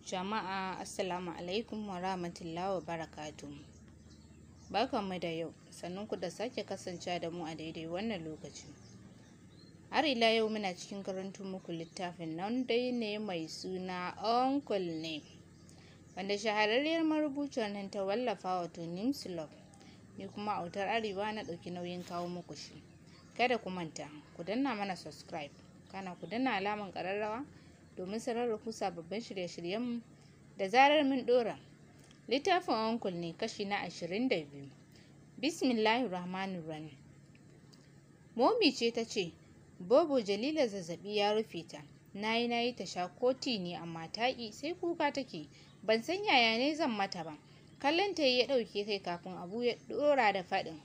Jama'a assalamu alaikum wa rahmatullahi wa barakatuh. Barkanmu da yau, sannunku da sake kasancewa da mu a daidai wannan lokaci. Har ila yau muna cikin karanto muku littafin nan dai ne mai suna Uncle ne, wanda shahararriyar marubuciyar nan ta wallafa, wato Nimslove. Ni kuma Autar Arewa na ɗauki nauyin kawo muku shi. Kada ku manta, ku danna mana subscribe, kana ku danna alamar ƙararrawa domin sanar da ku sababbin shirye-shiryenmu da zarar mun ɗora. Littafin Uncle ne, kashi na 22. Bismillahir Rahmanir Rahim. Momi ce ta ce, "Bobo, Jalila zazzabi ya rufe ta. Nayi nayi ta sha ko tea ne amma ta ƙi, sai kuka take. Ban san yaya ne zan mata ba." Kallon ta ya ɗauke kai kafin Abu ya ɗora da faɗin,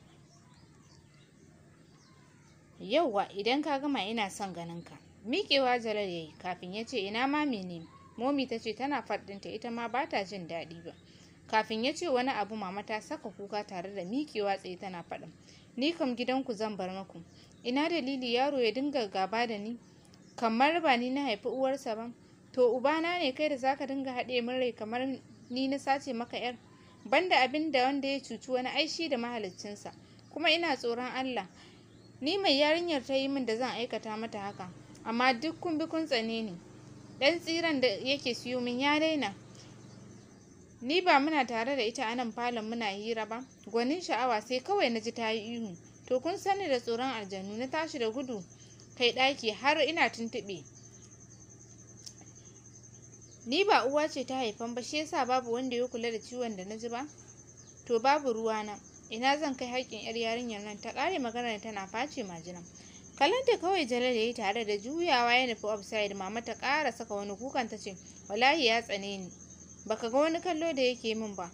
"Yauwa, idan ka gama ina son ganin ka." Miƙewa Jalal ya yi kafin ya ce, "Ina mami ne?" Momi ta ce, "Tana faɗinta, ita ma ba ta jin daɗi ba." Kafin ya ce wani abu, mama ta saka kuka tare da miƙewa tsaye tana faɗin, "Ni kam gidanku zan bar maku. Ina dalili yaro ya dinga gaba da ni kamar ba ni na haifi uwarsa ba? To ubana ne kai da zaka dinga haɗe min rai kamar ni na sace maka yar? Banda abin da wanda ya cuci wani ai shi da mahaliccinsa. Kuma ina tsoron Allah. Ni mai yarinyar ta yi min da zan aikata mata haka? Amma duk kun bi kun tsane ni. Dan tsiran da yake siyo min ya daina. Ni ba muna tare da ita a nan falon muna hira ba, gwanin sha'awa, sai kawai na ji ta yi ihu. To kun sani da tsoron aljanu, na tashi da gudu kai ɗaki har ina tuntuɓe. Ni ba uwa ce ta haifan ba, shi yasa babu wanda ya kula da ciwon da na ji ba. To babu ruwana, ina zan kai haƙƙin yar yarinyar nan?" Ta ƙare maganar tana face majina. Kallonta kawai Jalal ya yi tare da juyawa ya nufi upstairs. Mama ta ƙara saka wani kukan ta ce, "Wallahi ya tsane ni. Baka ga wani kallo da yake min ba?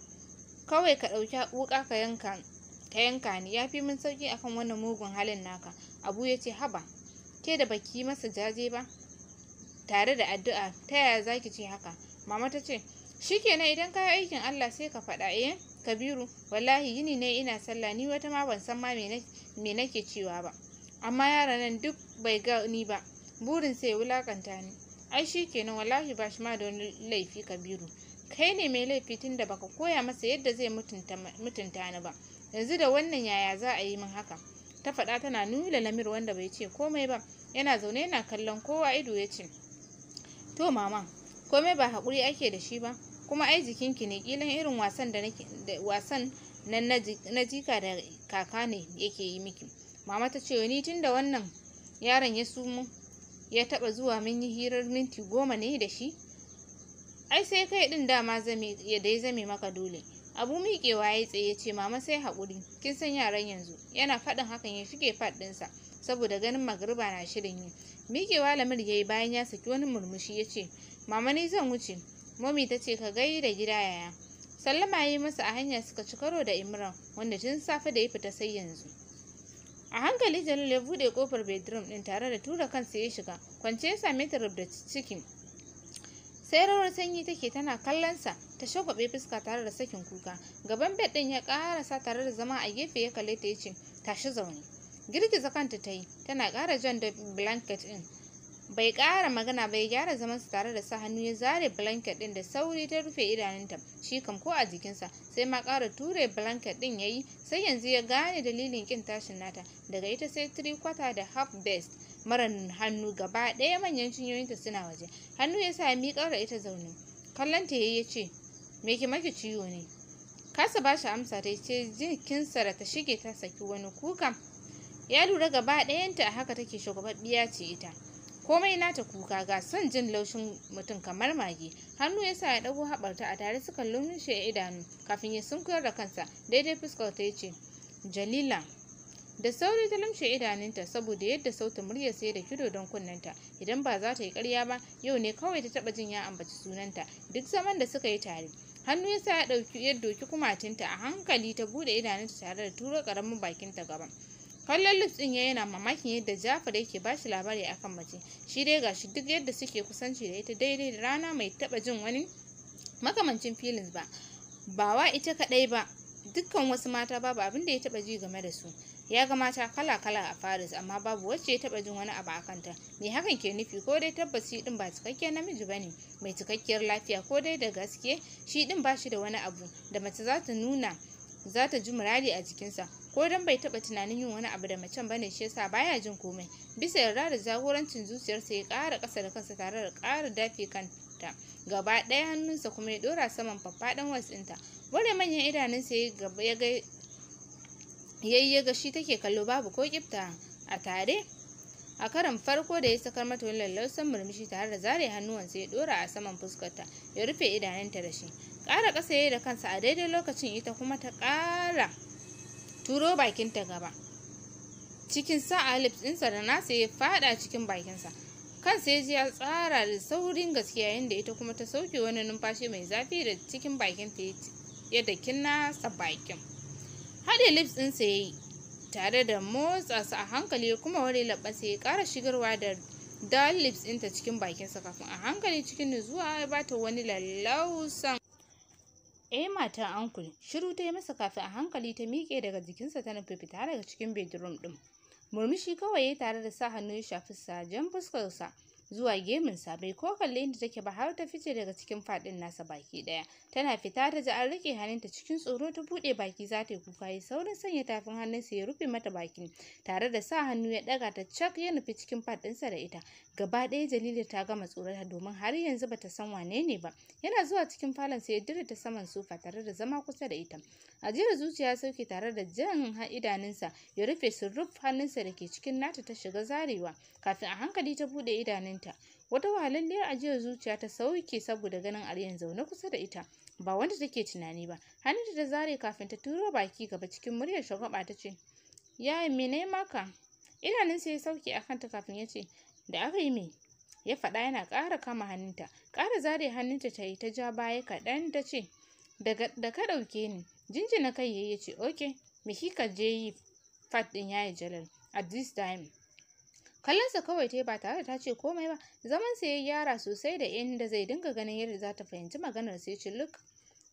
Kawai ka ɗauki wuƙa ka yanka ni, ya fi min sauƙi akan wannan mugun halin naka." Abu ya ce, "Haba, ke da baki masa jaje ba tare da addu'a, ta yaya zaki ce haka?" Mama ta ce, "Shikenan, idan ka yi aikin Allah sai ka faɗa. Eh Kabiru, wallahi yini ne ina sallah, ni wata ma ban san ma me nake cewa ba, amma yaron nan duk bai ga ni ba, burin sai ya wulakanta ni. Ai shikenan, wallahi ba shi ma da wani laifi. Kabiru, kai ne mai laifi tunda baka koya masa yadda zai mutunta ni ba. Yanzu da wannan yaya za a yi min haka?" Ta faɗa tana nuna Lamir, wanda bai ce komai ba, yana zaune yana kallon kowa ido. Ya ce, "To mama, komai ba haƙuri ake da shi ba? Kuma ai jikinki ne, kilan irin wasan da nake wasan nan na jika da kaka ne yake yi miki." Mama ta ce, "Ni tunda wannan yaron ya sumu ya taba zuwa mun yi hirar minti 10 ne da shi? Ai sai kai din dama zame ya dai zame maka dole." Abu miƙewa ya tsaye ya ce, "Mama, sai haƙuri, kin san yaran yanzu." Yana faɗin hakan ya shige part ɗinsa saboda ganin magriba na shirin yi. Miƙewa Lamir ya yi bayan ya saki wani murmushi ya ce, "Mama, ni zan wuce." Momi ta ce, "Ka gaida gida, yaya." Sallama ya yi masa. A hanya suka ci karo da Imran, wanda tun safe da ya fita sai yanzu. A hankali Jalal ya buɗe kofar bedroom ɗin tare da tura kansa ya shiga. Kwance ya same ta rubda ciki, sai rawar sanyi take tana kallon sa. Ta shagwabe fuska tare da sakin kuka. Gaban bed ɗin ya karasa tare da zama a gefe, ya kalle ta yace, "Tashi zaune." Girgiza kanta ta yi tana ƙara jan da blanket ɗin. Bai ƙara magana ba, ya gyara zamansa tare da sa hannu ya zare blanket ɗin. Da sauri ta rufe idanunta. Shi kam ko a jikinsa, sai ma ƙara ture blanket ɗin yayi. Sai yanzu ya gane dalilin ƙin tashin nata. Daga ita sai three quarter da half vest mara hannu, gaba ɗaya manyan cinyoyinta suna waje. Hannu ya sa ya miƙar da ita zaune. Kallon ta yayi ya ce, "Me ki maki ciwo ne?" Kasa ba shi amsa ta ce jikinsa da ta shige ta saki wani kuka. Ya lura gaba ɗayanta a haka take, shagwababbiya ce ita, komai nata kuka, ga son jin laushin mutum kamar mage. Hannu ya sa ya ɗago haɓarta, a tare suka lumshe idanu kafin ya sunkuyar da kansa daidai fuskar ta yace, "Jalila." Da sauri ta lumshe idanunta saboda yadda sautin muryar sai da kido don kunnenta. Idan ba za ta yi ƙarya ba, yau ne kawai ta taɓa jin ya ambaci sunanta duk zaman da suka yi tare. Hannu ya sa ya ɗauki ya doki kumatunta. A hankali ta buɗe idanunta tare da turo ƙaramin bakinta gaba. Kallon lips ɗin ya yana mamakin yadda Jafar yake ba shi labari akan mace. Shi dai gashi duk yadda suke kusanci da ita, daidai da rana mai taɓa jin wani makamancin feelings ba. Ba wa ita kaɗai ba, dukkan wasu mata babu abin da ya taɓa ji game da su. Ya ga mata kala-kala a Paris, amma babu wacce ya taɓa jin wani abu a kanta. Me hakan ke nufi? Ko dai tabbas shi ɗin ba cikakken namiji ba ne mai cikakkiyar lafiya, ko dai da gaske shi ɗin ba shi da wani abu da mace za ta nuna za ta ji muradi a jikinsa, ko dan bai taɓa tunanin yin wani abu da macen bane, shi yasa baya jin komai. Bisa yarda da jagorancin zuciyarsa, ya ƙara ƙasa da kansa tare da ƙara dafe kanta gaba ɗaya, hannunsa kuma ya ɗora saman faffaɗan waist ɗinta. Ware manyan idanunsa ya gaba ya ga yayi, ya ga shi take kallo, babu ko ƙifta a tare. A karon farko da ya sakar mata wani lallausan murmushi tare da zare hannuwansa ya ɗora a saman fuskarta, ya rufe idanunta da shi. Ƙara ƙasa yayi da kansa a daidai lokacin, ita kuma ta ƙara turo bakinta gaba. Cikin sa'a lips ɗinsa da nasa ya faɗa cikin bakinsa. Kansa ya ji ya tsara da saurin gaske, yayin da ita kuma ta sauke wani numfashi mai zafi da cikin bakinta ya daki nasa bakin. Haɗe lips ɗinsa ya yi tare da motsa su a hankali, kuma ware labbansa ya ƙara shigarwa da doll lips ɗinta cikin bakinsa, kafin a hankali cikin nutsuwa ya bata wani lallausan "Eh, matan uncle." Shiru ta yi masa kafin a hankali ta miƙe daga jikinsa, ta nufi fita daga cikin bedroom ɗin. Murmushi kawai ya tare da sa hannu ya shafi sajen fuskarsa zuwa gemunsa. Bai ko kalli inda take ba har ta fice daga cikin faɗin nasa baki ɗaya. Tana fita ta ji an riƙe hannunta. Cikin tsoro ta buɗe baki za ta yi kuka, ya saurin sanya tafin hannunsa ya rufe mata baki tare da sa hannu ya ɗaga ta cak, ya nufi cikin faɗinsa da ita. Gaba ɗaya Jalila ta gama tsorata, domin har yanzu bata san wane ne ba. Yana zuwa cikin falon sai ya dire ta saman sofa tare da zama kusa da ita. Ajiyar zuciya ya sauke tare da jan idanunsa ya rufe su ruf. Hannunsa da ke cikin nata ta shiga zarewa kafin a hankali ta buɗe idanunta. Wata wahalalliyar ajiyar zuciya ta sauke saboda ganin Aryan zaune kusa da ita ba wanda take tunani ba. Hannunta ta zare kafin ta turo baki gaba, cikin muryar shagwaba ta ce, "Yaya, me na maka?" Idanunsa ya sauke a kanta kafin ya ce, "Da aka yi me?" Ya faɗa yana ƙara kama hannunta. Ƙara zare hannunta ta yi, ta ja baya kaɗan, ta ce, "Da ka ɗauke ni." Jinjina kai yayi, ya ce, "Okay, me kika je yi fat ɗin Yaya Jalal at this time?" Kallonsa kawai ta yi ba tare da ta ce komai ba. Zaman sa ya gyara sosai da inda zai dinga ganin yadda za ta fahimci maganar, sai ce, "Look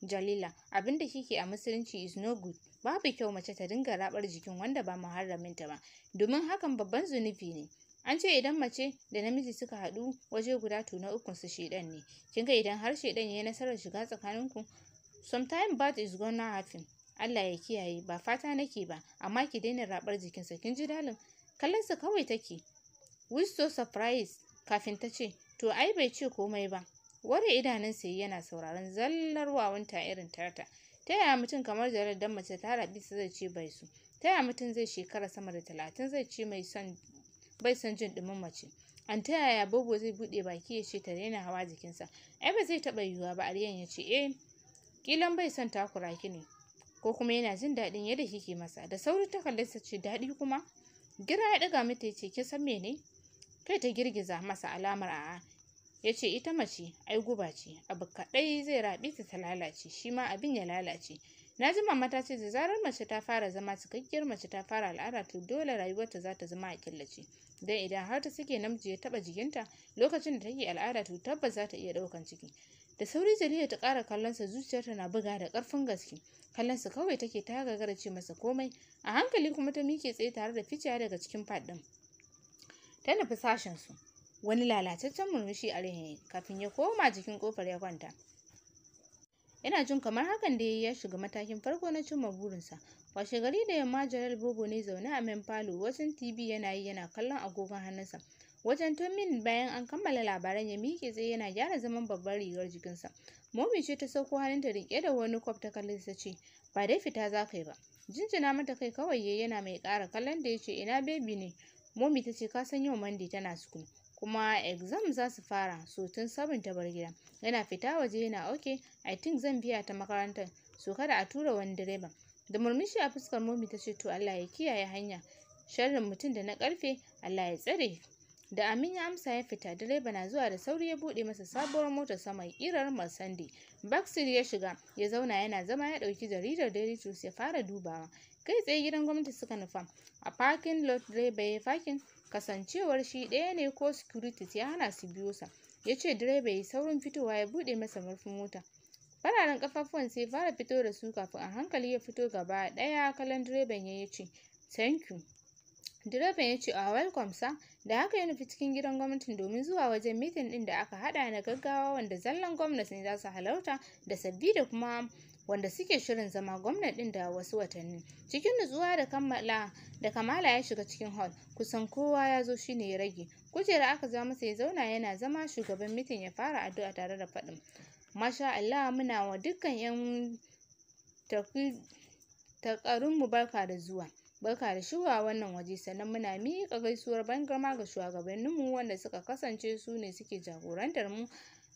Jalila, abin da kike a musulunci is no good. Babu kyau mace ta dinga rabar jikin wanda ba muharraminta ba, domin hakan babban zunubi ne. An ce idan mace da namiji suka haɗu waje guda, to na ukun su shedan ne. Kin ga idan har shedan ya yi nasarar shiga tsakaninku, sometime bad is gonna happen. Allah ya kiyaye, ba fata nake ba, amma ki daina rabar jikinsa, kin ji darling?" Kallonsa kawai take with so surprise kafin ta ce, "To ai bai ce komai ba." Ware idanunsa yana sauraron zallar wawanta irin tata. Ta yaya mutum kamar Jalal, dan mace ta rabi sa, zai ce bai so? Ta yaya mutum zai shekara sama da 30 zai ce mai son bai son jin ɗumin mace? An ta yaya Bobo zai buɗe baki ya ce ta daina hawa jikinsa? Ai ba zai taɓa yiwuwa ba. Aryan ya ce, "Eh, kilan bai son takura ki ne, ko kuma yana jin daɗin yadda kike masa." Da sauri ta kalle sa, ce, "Daɗi kuma?" Gira ya ɗaga mata, ya ce, "Kin san mene?" Kai ta girgiza masa alamar a'a. Ya ce, "Ita mace ai guba ce. Abu kaɗai zai raɓe ta, ta lalace, shi ma abin ya lalace. Na ji mama ta ce da zarar mace ta fara zama cikakkiyar mace, ta fara al'ada, to dole rayuwarta za ta zama a killace, don idan har ta sake namiji ya taɓa jikinta lokacin da take al'ada, to tabbas za ta iya ɗaukan ciki." Da sauri Jalila ta ƙara kallonsa, zuciyarta na buga da ƙarfin gaske. Kallonsa kawai take, ta gagara ce masa komai. A hankali kuma ta miƙe tsaye tare da ficewa daga cikin fat ɗin, ta nufi sashen su. Wani lalataccen murmushi a rai kafin ya koma jikin kofar ya kwanta, yana jin kamar hakan da ya shiga matakin farko na cimma burinsa. Washe gari da yamma, Jalal Bobo ne zaune a main falo wajen TV yana yi yana kallon agogon hannunsa. Wajen 2 minutes bayan an kammala labaran, ya miƙe tsaye yana gyara zaman babbar rigar jikinsa. Momi ce ta sauko, hannunta riƙe da wani kwaf, ta kalle ta ce, "Ba dai fita za ka yi ba?" Jinjina mata kai kawai yayi yana mai ƙara kallon da, ya ce, "Ina baby ne?" Momi ta ce, "Ka san yau Monday, tana school kuma exam za su fara, so tun 7 ta bar gida." Yana fita waje yana, "Okay, I think zan biya ta makarantar, so kada a tura wani direba." Da murmushi a fuskar Momi ta ce, "To, Allah ya kiyaye hanya, sharrin mutum da na karfe Allah ya tsare." Da amin ya amsa ya fita. Direba na zuwa, da sauri ya bude masa sabuwar motar sama kirar Mercedes. Backseat ya shiga ya zauna. Yana zama ya dauki jaridar Daily Trust ya fara dubawa. Kai tsaye gidan gwamnati suka nufa. A parking lot direba ya fakin. Kasancewar shi ɗaya ne, ko securities ya hana su biyo sa. Ya ce direba ya yi saurin fitowa ya buɗe masa murfin mota. Fararen kafafuwan sai fara fito da su kafin a hankali ya fito gaba ɗaya. Kallon direban ya ce, Thank you. Direban ya ce, "A welcome sir." Da haka ya nufi cikin gidan gwamnatin domin zuwa wajen meeting ɗin da aka haɗa na gaggawa, wanda zallan gwamnati ne za su halarta, da sabbi da kuma wanda suke shirin zama gwamna ɗin da wasu watanni. Cikin nutsuwa da kammala da kamala ya shiga cikin hall. Kusan kowa ya zo, shine ya rage. Kujera aka ja masa ya zauna. Yana zama shugaban meeting ya fara addu'a tare da faɗin, "Masha Allah, muna wa dukkan 'yan takarunmu barka da zuwa, barka da shigowa wannan waje. Sannan muna miƙa gaisuwar ban girma ga shugabanninmu wanda suka kasance su ne suke jagorantar mu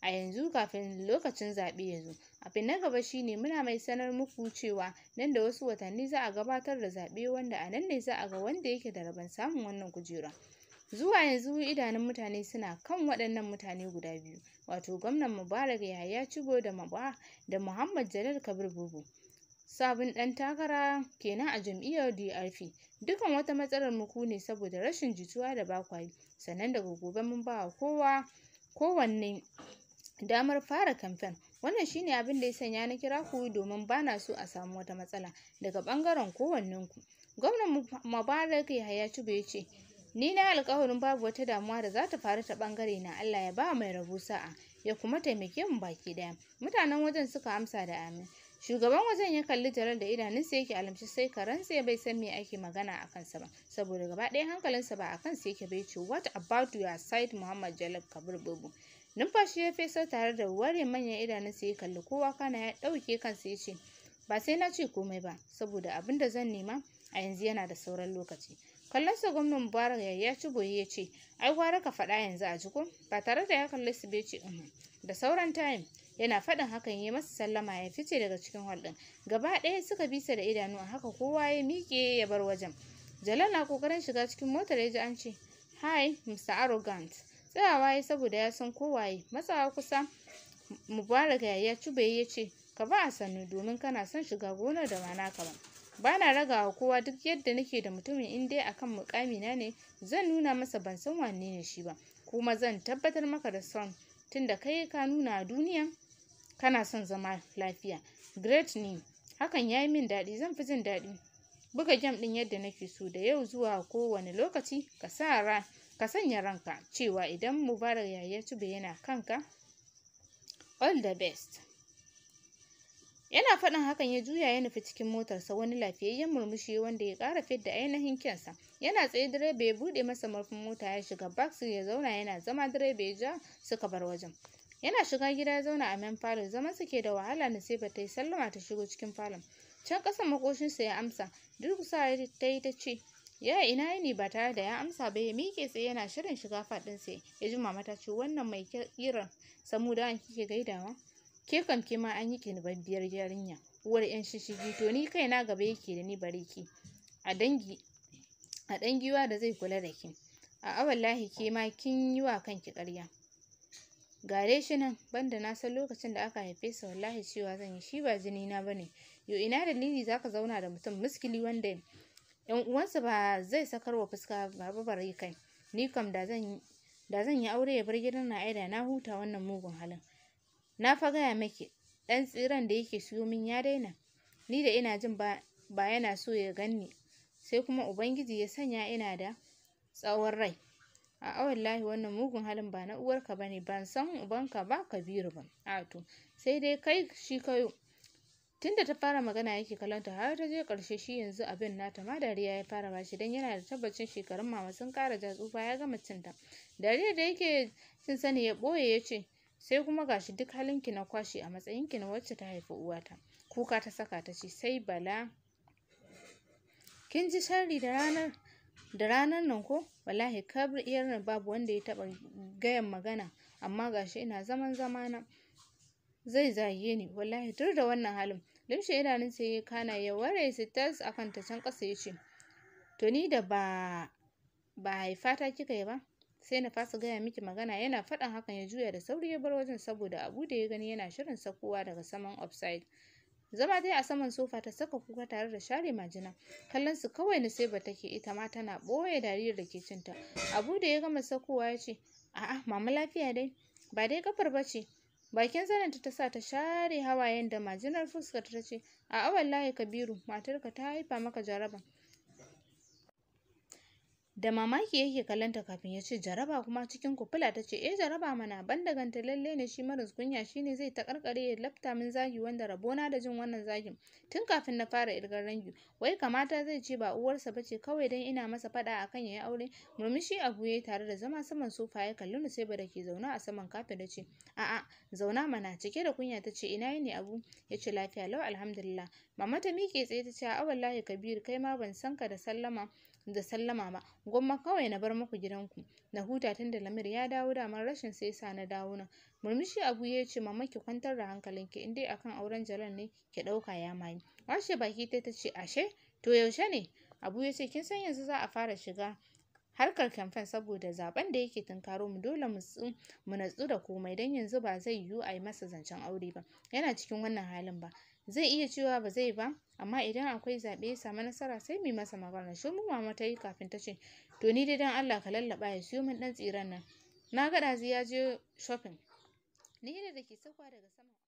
a yanzu kafin lokacin zaɓe ya zo. Abin na gaba shine muna mai sanar muku cewa nan da wasu watanni za a gabatar da zaɓe, wanda a nan ne za a ga wanda yake da rabon samun wannan kujera. Zuwa yanzu idanun mutane suna kan waɗannan mutane guda biyu, wato gwamnan Mubarak Yahaya Chibo da Muhammad Jalal Kabir Bubu, sabon ɗan takara kenan a jam'iyyar DRP. Dukan wata matsalar mu ku ne, saboda rashin jituwa da ba yi. Sannan daga gobe mun ba wa kowa kowanne damar fara kamfen. Wannan shine abin da ya sanya na kira ku, domin bana so a samu wata matsala daga ɓangaren kowannenku." Gwamnan Mubarak Yahaya Chibo ya ce, "Ni na alƙawarin babu wata damuwa da za ta faru ta ɓangare na. Allah ya ba mai rabo sa'a, ya kuma taimake mu baki ɗaya." Mutanen wajen suka amsa da amin. Shugaban wajen ya kalli Jalal da idanunsa yake alamci sai ka rantse bai san me ake magana a kansa ba, saboda gaba ɗaya hankalinsa ba a kansa yake bai. Ce, "What about your side, Muhammad Jalal Kabir Bubu?" Numfashi ya fesar tare da ware manyan idanunsa ya kalli kowa, kana ya ɗauke kansa ya ce, "Ba sai na ce komai ba, saboda abin da zan nema a yanzu yana da sauran lokaci." Kallonsa gwamnan Mubarak ya ci boye ya ce, "Ai gwara ka faɗa yanzu a ji ko?" Ba tare da ya kalli su bai ce, "Da sauran time." Yana faɗin hakan ya masa sallama ya fice daga cikin hall ɗin. Gaba ɗaya suka bisa da idanu. A haka kowa ya miƙe ya bar wajen. Jalal na kokarin shiga cikin motar ya ji an ce, "Hi, Mr Arrogant." Tsayawa ya saboda ya san kowaye. Matsawa kusa Mubarak ya cube ya ce, "Ka ba a sannu, domin kana son shiga gonar da ba naka ba. Ba na ragawa kowa. Duk yadda nake da mutumin, in dai akan mukamina ne, zan nuna masa ban san wanne ne shi ba. Kuma zan tabbatar maka da son, tunda kai ka nuna a duniya kana son zama lafiya. Great ne, hakan ya yi min daɗi. Zan fi jin daɗi buga game ɗin yadda nake so da yau zuwa kowane lokaci. Ka sa ra ka sanya ranka cewa idan Mubarak Yahaya Cube yana kanka, all the best." Yana faɗin hakan ya juya ya nufi cikin motarsa. Wani lafiyayyen murmushi wanda ya ƙara fidda ainihin kyansa. Yana tsaye direba ya buɗe masa murfin mota, ya shiga back ya zauna. Yana zama direba ya ja suka bar wajen. Yana shiga gida ya zauna a main falo. Zaman su ke da wahala Nasiba ta yi sallama ta shigo cikin falon. Can ƙasan makoshinsa ya amsa. Durƙusawa ta yi ta ce, "Ya ina yini?" Ba tare da ya amsa ba ya miƙe tsaye yana shirin shiga faɗin sa ya ji mama ta ce, "Wannan mai kiran samudawan kike gaidawa? Ke kam ke ma an yi biyar yarinya, uwar yan shishigi. To ni kaina gaba yake da ni, bare ki a dangi a ɗan giwa da zai kula da ke. A'a wallahi, ke ma kin yi wa kanki ƙarya. Gare shi nan, banda na san lokacin da aka haife sa, wallahi cewa zan yi shi ba jini na bane. Yo ina dalili zaka zauna da mutum miskili wanda yan uwansa ba zai sakar wa fuska ba bare kai? Ni kam da zan yi aure ya bar gidan na, ai da na huta wannan mugun halin. Na fa gaya miki, ɗan tsiran da yake siyo min ya daina. Ni da ina jin ba yana so ya ganni, sai kuma Ubangiji ya sanya ina da tsawon rai. A'a wallahi, wannan mugun halin ba na uwarka bane. Ban san ubanka ba Kabiru ba. A to sai dai kai shi kayo." Tunda ta fara magana yake kallon ta har ta je ƙarshe. Shi yanzu abin nata ma dariya ya fara bashi, dan yana da tabbacin shekarun mama sun ƙara ja, tsufa ya gama cinta. Dariya da yake cin sani ya ɓoye ya ce, "Sai kuma gashi duk halinki na kwashe a matsayinki na wacce ta haifi uwata." Kuka ta saka ta ce, "Sai Bala, kin ji sharri da ranar nan ko? Wallahi kabir iyar nan babu wanda ya taɓa gayan magana, amma gashi ina zaman zamana zai zage ni. Wallahi tur da wannan halin." Limshe idanunsa ya kana ya ware su tas a kanta. Can ƙasa ya ce, "To ni da ba haifata kika yi ba, sai na fasa gaya miki magana?" Yana faɗin hakan ya juya da sauri ya bar wajen, saboda abu da ya gani yana shirin sakowa daga saman upside. Zama dai a saman sofa ta saka kuka tare da share majina. Kallon su kawai Nusaiba take, ita ma tana ɓoye dariyar da ke cinta. Abu da ya gama sakowa ya ce, "A'a mama, lafiya dai? Ba dai kafar ba ce?" Bakin zaninta ta sa ta share hawayen da majinar fuskar ta ce, "A'a wallahi Kabiru, matarka ta haifa maka jaraba." Da mamaki yake kallonta kafin ya ce, "Jaraba kuma?" Cikin kufula ta ce, "Eh, jaraba mana, ban da ganta lalle ne shi maras kunya shine zai ta karkare ya lafta min zagi, wanda rabona da jin wannan zagin tun kafin na fara irgar rangi. Wai kamata zai ce ba uwarsa bace kawai dan ina masa fada akan yayi aure." Murmushi Abu yayi tare da zama saman sofa, ya kalli Nusaiba da ke zaune a saman kafet, ce, "A'a, zauna mana." Cike da kunya ta ce, "Ina yini, Abu?" Ya ce, "Lafiya lau, alhamdulillah." Mama ta miƙe tsaye ta ce, "A'a wallahi Kabiru, kai ma ban san ka da sallama ba. Gwamma kawai na bar muku gidanku na huta, tunda Lamir ya dawo, daman rashin sai sa na dawo nan." Murmushi Abu ya ce, "Mama, ki kwantar da hankalinki, in dai akan auren Jalal ne, ki ɗauka ya mayi." Washe baki ta ce, "Ashe, to yaushe ne?" Abu ya ce, "Kin san yanzu za a fara shiga harkar kamfen saboda zaben da yake tunkaro mu. Dole mu natsu da komai, don yanzu ba zai yiwu a yi masa zancen aure ba yana cikin wannan halin ba. Zai iya cewa ba zai ba, amma idan akwai zaɓe ya samu nasara, sai mu yi masa magana." Shiru mama ta yi kafin ta ce, "To ni dai dan Allah ka lallaɓa ya siyo min ɗan tsiren nan. Na ga ɗazu ya je shopping." Nihila da ke sauka daga sama.